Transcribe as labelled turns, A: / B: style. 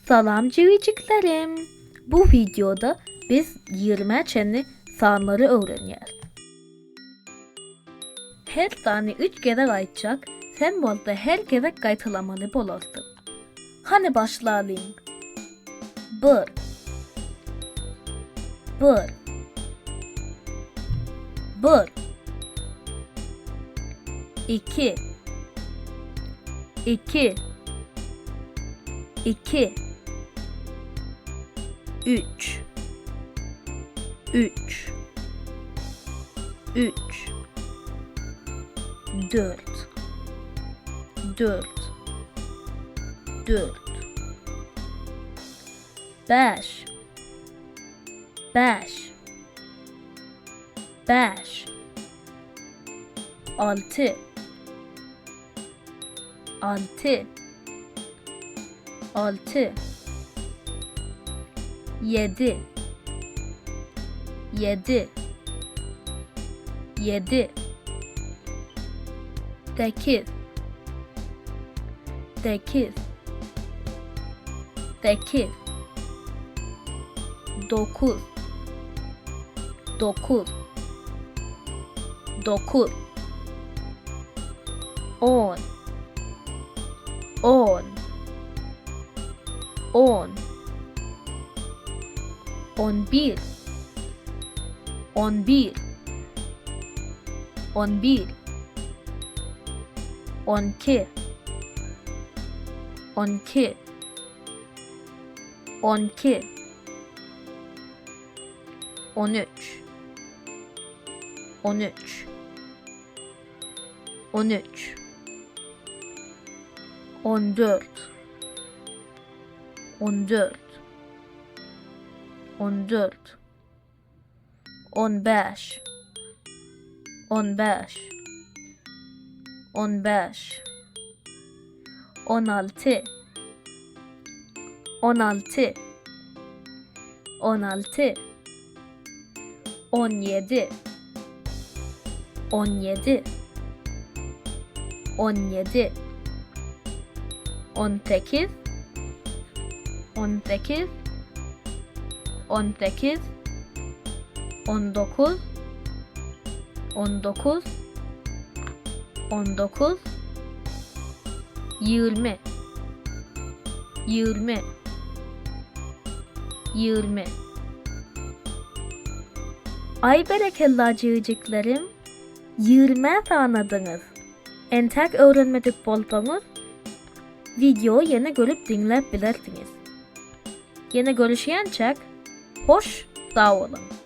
A: Salam jigijiklerim! Bu wideoda biz ýigrimä çenli sanlary öwrenýäris. Her sany üç gezek aýtjak, sen bolsa her gezek gaýtalamaly bolarsyň. Hany başlalyň! Bir. Bir. Bir. Iki. Iki. Iki. Üç. Üç. Üç. Dört. Dört. Dört. Bäş. Bäş. Bäş. Alty. Alty. Alty. Ýedi. Ýedi. Ýedi. Sekiz. Sekiz. Sekiz. Dokuz. Dokuz. Dokuz. On. On. On. On bir. On bir. On bir. On iki. On iki. On iki. On üç. On üç. On üç. On dört. On dört. On dört. On bäş. On bäş. On bäş. On alty. On alty. On alty. On ýedi. On ýedi. On ýedi. On sekiz. On sekiz. On sekiz. On dokuz. On dokuz. On dokuz. Ýigrimi. Ýigrimi. Ýigrimi. Aý berekella jigijiklerim, ýigrimä sanadyňyz. Entäk öwrenmedik bolsaňyz, wideo ýene görüp diňläp bilersiňiz. Ýene görüşýänçäk, hoş sag boluň!